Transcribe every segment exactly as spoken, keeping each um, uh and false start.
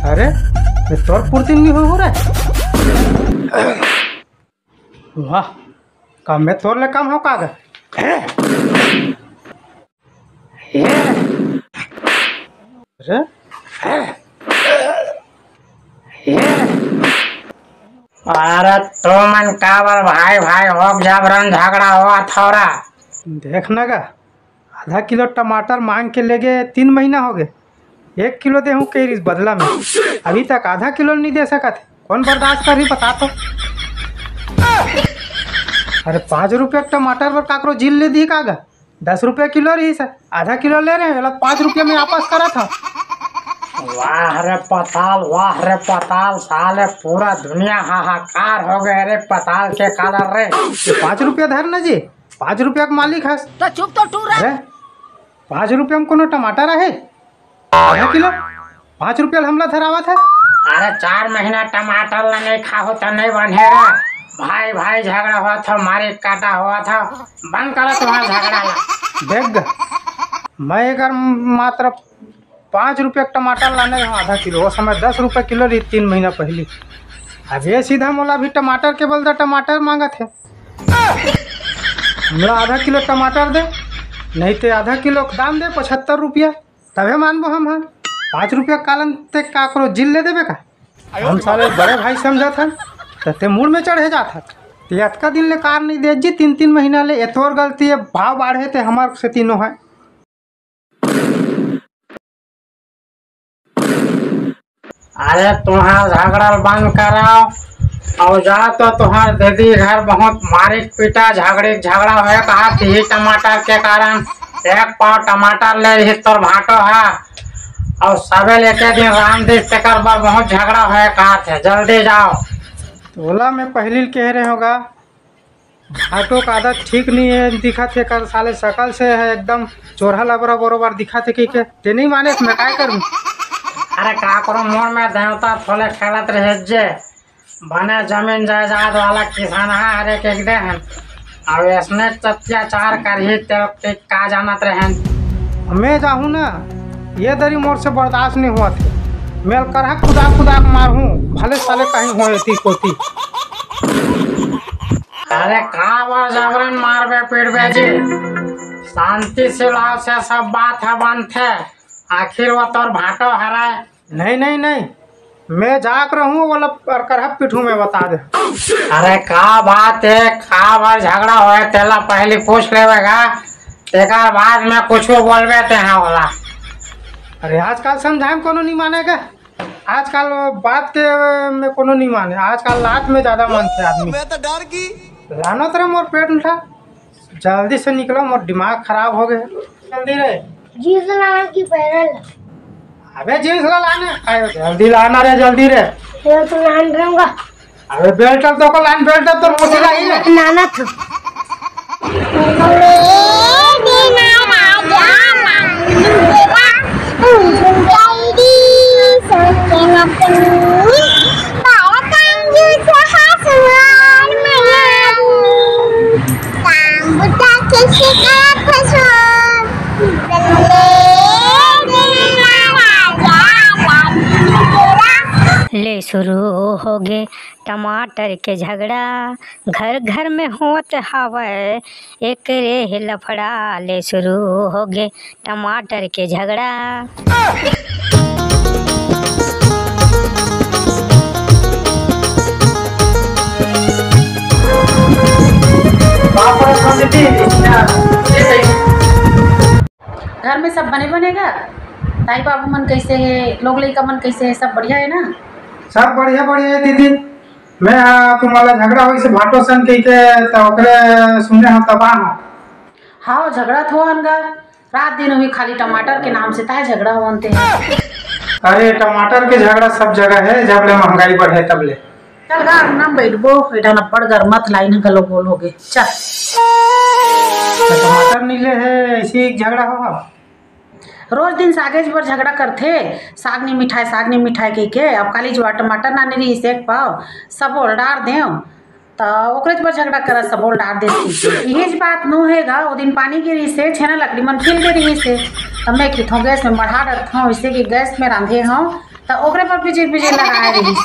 अरे, मैं तोर पुरती नहीं हो, हो रे। वाह, का मैं तोर ले कम हो का गा? अरे, अरे, तो मन काबर भाई भाई हो जबरन झगड़ा होवत हव रा? देख ना गा, आधा किलो टमाटर मांग के लेगे, तीन महीना हो गए। एक किलो देहूं कह रहीस बदला में, अभी तक आधा किलो नहीं दे सकत हे। कौन बर्दाश्त करही बता तो। अरे, पाँच रुपया के टमाटर बर काकरो जिल ले दी का गा? दस रुपया किलो रहीस, आधा किलो ले रहे हैं, एला पाँच रुपया में वापस करत हव। वाह रे पताल, वाह रे पताल, साले पूरा दुनिया हाहाकार हो गए रे पताल के कारण रे। ये पाँच रुपया धर ना जी, पाँच रुपया के मालिक हस। तो चुप तो टूरा। अरे, पाँच रुपया में कोनो टमाटर आहे? आधा किलो पाँच रुपया ल हमला धरावत हे। अरे, चार महीना टमाटर ला नहीं खाहो त नहीं बने रे। भाई भाई झगड़ा होवत हव, मारे काटा होवत हव, बंद करो तुम्हारा झगड़ा ला। देख गा, मैं एकर मात्र पाँच रुपया के टमाटर लाने हव आधा किलो, वो समय दस रुपया किलो रही तीन महीना पहली। अब ये सीधा मोला भी टमाटर के बदला टमाटर मांगत हे। हमला आधा किलो टमाटर दे, नहीं ते आधा किलो के दाम दे, पचहत्तर रुपया, तभे मानबो हम। हाँ, पाँच रुपया कालन ते काकरो जिल ले देबे का? हम साले बड़े भाई समझत हन, त ते मुड़ में चढ़े जात हस। ते अतका दिन ले कार नहीं दे जी, तीन तीन महीना ले। ए तोर गलती हे, भाव बाढ़े ते हमर सेती नो हे। अरे, तुहार झगड़ा बंद कराओ अउ जा तो तुहार दीदी घर बहुत मारिक पीटा, झगड़ी झगड़ा होए कहा तिही टमाटर के कारण। एक पाव टमाटर ले रही तोर भाटो हा अउ सबे लेके दिन राम दिन तेकर बर बहुत झगड़ा होए कहा थे। जल्दी जाओ। तोला मैं पहली कह रहे होगा, भाटो का आदत ठीक नहीं है, दिखत हे कर साले शकल से है एकदम चोरहा लबरा बरोबर दिखत हे कि के। ते नहीं माने त मैं काय करूं? अरे का करो, मोर में देवता थोले खेलत रहे जे बने जमीन जायदाद वाला किसान हा, हर एक एक दे हन। अब इसने अत्याचार करही ते के का जानत रहन। मैं जाहूं ना, ये दरी मोर से बर्दाश्त नहीं हुआ थे। मेल करहा कुदा कुदा के मारहूं, भले साले कहीं होए ती कोती। अरे का बर जबरन मारबे पीटबे जी? शांति सुलह से सब बात ह बनथे। आखिर वो तोर भाटो हरय। नहीं, नहीं, नहीं, मैं जाक रहूं, वो लोग करहा पीठू में बता दे। अरे का बात है, का बर झगड़ा होए तेला पहली पूछ लेवे गा, तेकर बाद में कुछ बोलबे ते हाँ वाला। अरे आजकल समझाए में कोनो नहीं माने गा। आजकल बात के में कोनो नहीं माने, आजकल लात में ज्यादा मानथे आदमी। मैं तो डर गई। लानो तेरा मोर पेट उठा, जल्दी से निकलो, मोर दिमाग खराब हो गए। जल्दी रे। जींस लाना की पैरल? अबे जींस ला लाना। अरे जल्दी लाना रे, जल्दी रे। ये तो लान रहूंगा। अबे बेल्ट तो को लान, बेल्ट तो मुझे लाई रे। नाना था। ले शुरू होगे टमाटर के झगड़ा, घर घर में होत हावय एकरे हे लफड़ा। ले शुरू होगे टमाटर के झगड़ा। घर में सब बने बने गा? दाई बाबू मन कैसे हे? लोग लइका मन कैसे हे? सब बढ़िया हे ना? सब बढ़िया बढ़िया हे दीदी। मैं, आ, तुम्हारा झगड़ा होइस भाटो सन कहिके, त ओकरे सुने हो तबाह हो। हाँ, झगड़ा तो होन गा। रात दिन हुई खाली टमाटर के नाम से ताहे झगड़ा होन ते। अरे टमाटर के झगड़ा सब जगह हे, जब ले महंगाई बढ़े तब ले। चल गा, अंगना में बैठबो, एठन अब्बड़ गरमत लाइन ह घलो गोल होगे। चल। त टमाटर नीले हे, ऐसी झगड़ा हो। रोज दिन सागेच बर झगड़ा करथे, साग नी मिठाय, साग नी मिठाय कहिके। अब काली जुआ टमाटर नानी रहिस एक पाव, सबो ल डार देव, त ओकरेच बर झगड़ा करत, सबो ल डार देस कहिके। इहेच बात नो हे गा, ओ दिन पानी गिरिस हे, छेना लकड़ी मन खिल गे रिहिस हे, त मैं किथों गैस में मढ़ा डरथों, इसे कि गैस में रांधे हंव, त ओकरे पर पीछे पीछे लगाए रहिस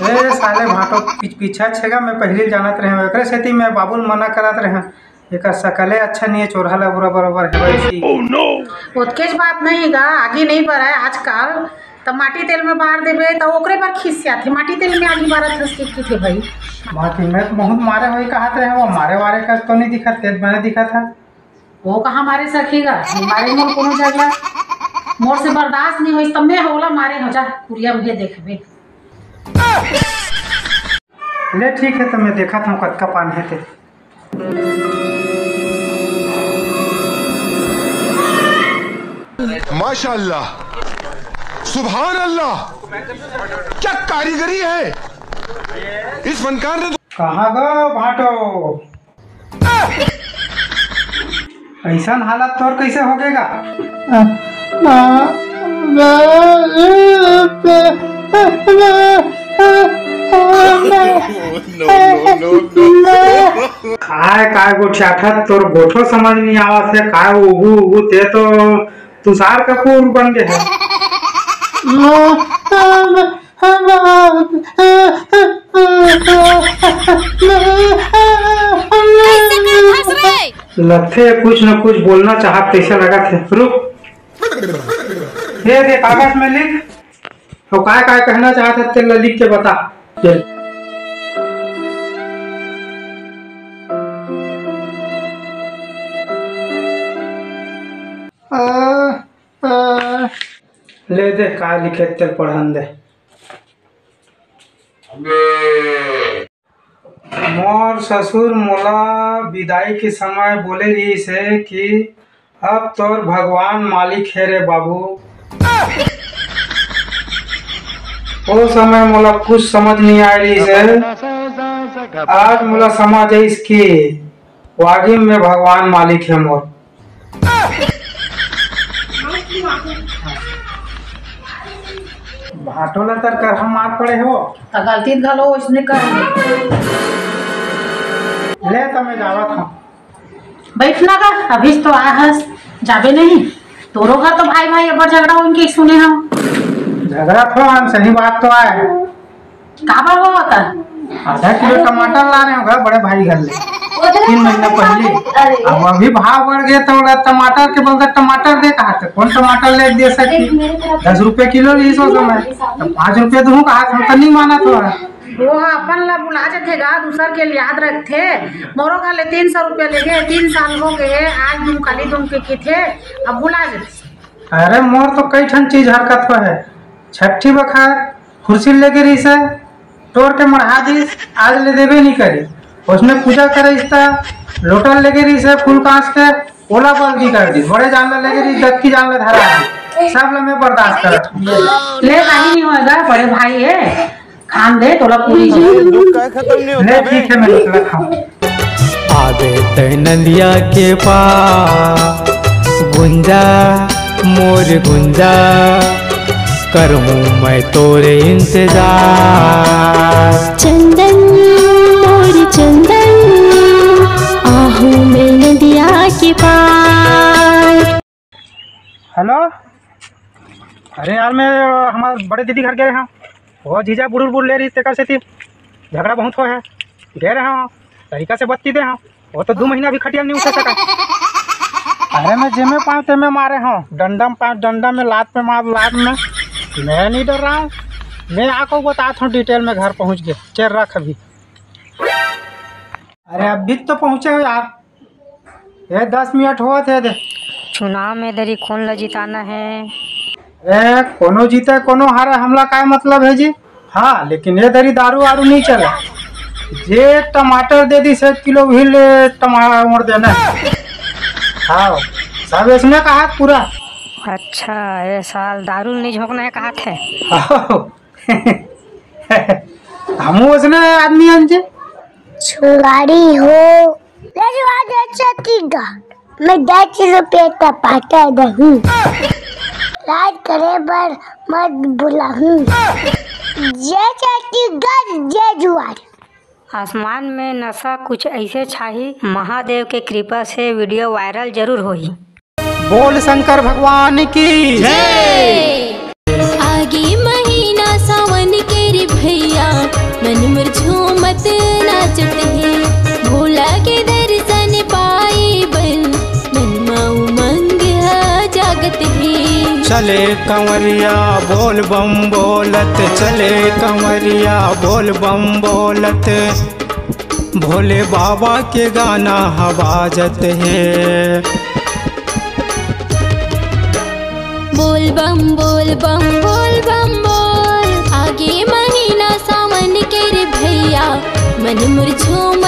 हे। ए साले भांटो, पिच-, पीछा छेगा, मैं पहिली जानत रहेंव, एकरे सेती मैं बाबू ल मना करत रहेंव। एकर सकले अच्छा नहीं है, चोरहा लबरा बरोबर है वैसी। ओतकेच बात नहीं गा, आगी नहीं बरय आजकल, त माटी तेल में बार देबे त ओकरे बर खिसियाथे, माटी तेल में आगी बारत हस कि थे भाई। बाकी मैं तो बहुत मारे होई कहत रहे, वो मारे वारे कस तो नहीं दिखत, तेज बने दिखत है। वो कहाँ मारे सखी गा, मारे मोर कोनो झगड़ा, मोर से बर्दाश्त नहीं होइस, तब मैं ओला मारे हो जा, कुरिया मुहे देखबे। ले ठीक है, तो मैं देखत हूँ कतका पान है ते। माशाल्लाह, सुभान अल्लाह, क्या कारीगरी है इस फनकार ने तो। कहाँ गो भाटो? ऐसन हालत तोर कैसे हो गएगा? काय काय गोठियाथत, तोर गोठो समझ नहीं आवत है। काय उहू उहू ते तो तुषार कपूर बन गए है। लगथे कुछ न कुछ बोलना चाहत तैसा लगत है। रुक, ये दे कागज में लिख, तो काय काय कहना चाहत है तेला लिख के बता। चल। आ, आ, ले दे, काय लिखे तेल पढ़न दे। मोर ससुर मोला बिदाई के समय बोले रिहिस हे कि अब तोर भगवान मालिक हे रे बाबू। ओ समय मोला कुछ समझ नहीं आय रिहिस हे, आज मोला समझ आइस कि वाकई में भगवान मालिक हे मोर। भाटो ला तर करहा मार पड़े हो। त गलती घलो ओइसने कर। ले त मैं जावत हूँ। बैठ ना गा, अभी तो आ हस, जाबे नहीं। तोरो घर तो भाई भाई अब्बड़ झगड़ा होइस के सुने हंव। झगड़ा तो हम सही बात तो आय। काबर हो त? आधा किलो टमाटर ला रहे हो घर बड़े भाई घर ले, तीन महीना पहले। अब अभी भाव बढ़ गए तो ओला टमाटर के बदला टमाटर दे कहा थे, कौन टमाटर ले दे सकती? दस रुपए किलो ली सो समय, तो पाँच रुपए दूँ कहा थे, तो नहीं माना थोड़ा। वो अपन ला बुला जथे गा, दूसर के याद रखथे। मोरो घर ले तीन सौ रुपया ले गए, तीन साल हो गए, आज दूँ काली दूँ के किथे, अब बुला जथे। अरे मोर तो कई ठन चीज हरकत हो है, छठी बखत खुर्सी लेगे रहिस हे, टोर के मढ़ा दिस, आज ले देबे नहीं करी। उसने पूजा करे इस्ता लोटा लेगे रहिस हे, फूल कांस के, ओला बल्दी कर दिस। बड़े जान ला लेगे रहिस, दक्की जान ला धरा दिस। सब ला मैं बर्दाश्त करत हूँ। ले भाई नहीं होएगा, बड़े भाई है, खान दे तोला पूरी। दुख का खत्म नहीं होता ले बे। ठीक है, मैं निकलत हूँ। आबे तै नंदिया के पास गुंजा, मोर गुंजा, करहूँ मैं तोरे इंतजार। चंदन, मोर चंदन, आहूँ मैं नंदिया के पास। हेलो, अरे यार, मैं हमारे बड़े दीदी घर गए हंव, वो जीजा बुड़ुर बुड़ ले रही, तेकर सेती झगड़ा बहुत हो है। गए रहे हंव, तरीका से बत्ती दे हंव, वो तो दू महीना भी खटिया नहीं उठे सका। अरे मैं जेमे पाँव तेमे मारे हंव, डंडा में पाँव, डंडा में, लात में मार, लात में। मैं नहीं डर रहा हूँ, मैं आको बतात हंव डिटेल में, घर पहुँच गए। चल रख अभी। अरे अभी तो पहुँचे हो यार, ये दस मिनट होवत हे दे। चुनाव में दरी कोन ला जिताना है? ए, कोनो जीते, कोनो हारे, हमला काय मतलब है जी? हाँ, लेकिन ये दरी दारू वारू नहीं चले। जे टमाटर दे दिस एक किलो, वही ले टमाटर मोड़ देना। हाँ, सब इसने कहा पूरा। अच्छा, ये साल दारू नहीं झोंकना है कहा थे? हमू उसने आदमी हन जी। छुंगारी हो। ले जो आज अच्छा की गा। मैं दस रुपये का पाटा दहूँ। राज करे बर मत बुलाहूँ। जय छत्तीसगढ़, जय जुआर। आसमान में नशा कुछ ऐसे छाही, महादेव के कृपा से वीडियो वायरल जरूर होही। बोल शंकर भगवान की। आगे महीना चले कंवरिया बोल बम बोलत, चले कंवरिया बोल बम बोलत, भोले बाबा के गाना ह बाजत हे। बोल बम बोल बम बोल बम बोल, आगे महीना सावन के रे भैया, मन मोर झूम